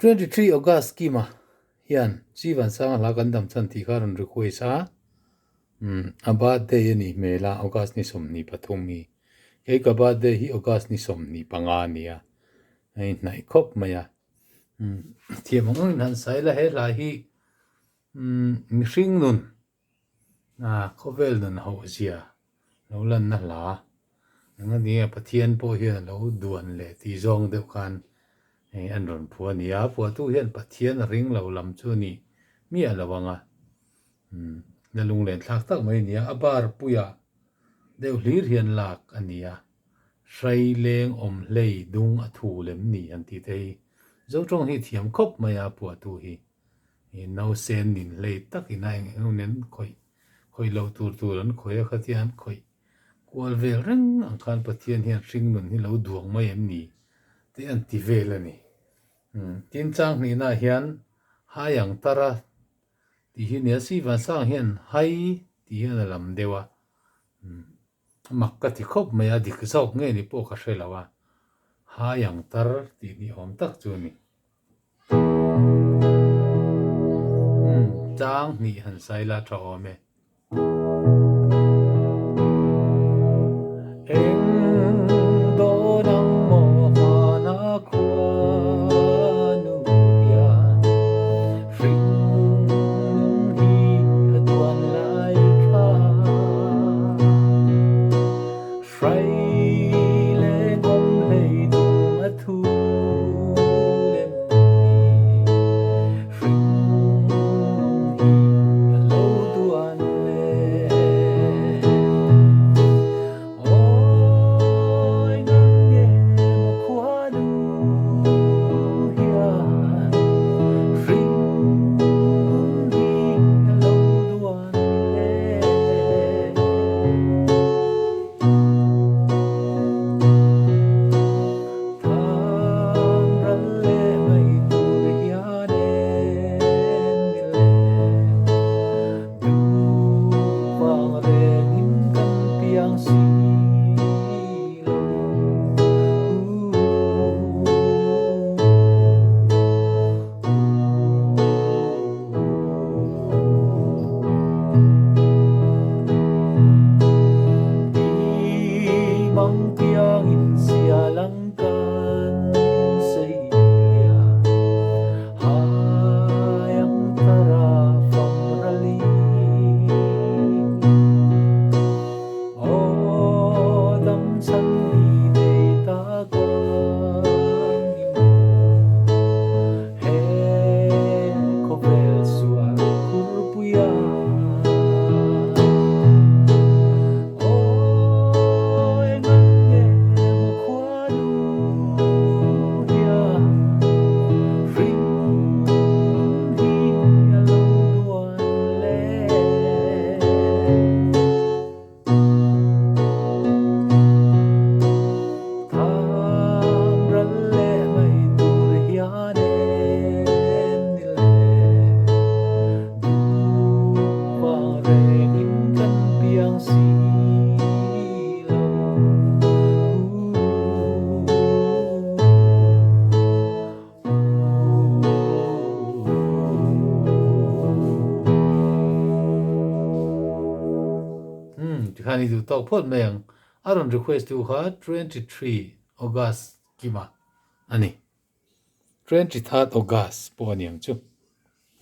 23 August Kima hian Sivansanga hla kan dam chhan tih kha a rawn request a, umm a birthday a nih hmel a August ni 23 hi. Kei ka birthday hi August ni 25 a nia, a inhnaih khawp mai a. Umm thiam ang angin han sawi la he hla hi umm mihring nun Khawvel nun hoh zia lo lanna hla eng a nia Pathian pawh hian a lo duan leh tih zawng deuh khan hei an rawn phuah a ni a, phuahtu hian Pathian a ring lo lam chu a nih miah lo ang a, la lunglen thlak tak mai a ni a, a bar puiah deuh hlir hian lak a ni a, hrai leng awm hlei dung a thu lem ni an tih te hi Zotawng hi thiam khawp mai a phuahtu hi. I nausen nin hlei tak ina eng eng nen khawih khawih loh tur tur an khawih a khatia an khawih kual vel reng ang khan Pathian hian hring nun hi lo duang mai em ni tih an ti vel a ni. Tin chang hnihnaah hian hai ang tar a tih hi nia si Vansang hian hai tih hian a lam deuh a. Mak ka ti khawp mai a, dik zawk nge ni pawh ka hre lo a, hai ang tar tih ni awm tak chu a ni. Umm, chang hnih han sai la tha awm e. Eng dawn ang maw hmana khuanu hian hring nung hi a duan lai kha. Hrai leh kawm hlei dung a thu lem ni. Hring nung hi a lo duan le. Awi ngang nge maw khuanu hian hring nun hi a lo duan le. Tham ral leh mai tur hian em ni le? Duh vang rengin kan piang si lo. I mang piangin sial ang kan sei lian hai ang tara fam rali. Aw dam chhan mi nei ta kan ni maw? He khawvel sual khurpuia Aw engang nge maw khuanu hian hring nun hi a lo duan le? Tham ral leh mai tur hian em ni le? Duh vang rengin kan piang si lo. Umm tikhan i duh tawk phawt mai ang. A rawn request tu kha 23 August kima a ni. 23rd August pawh a ni ang chu.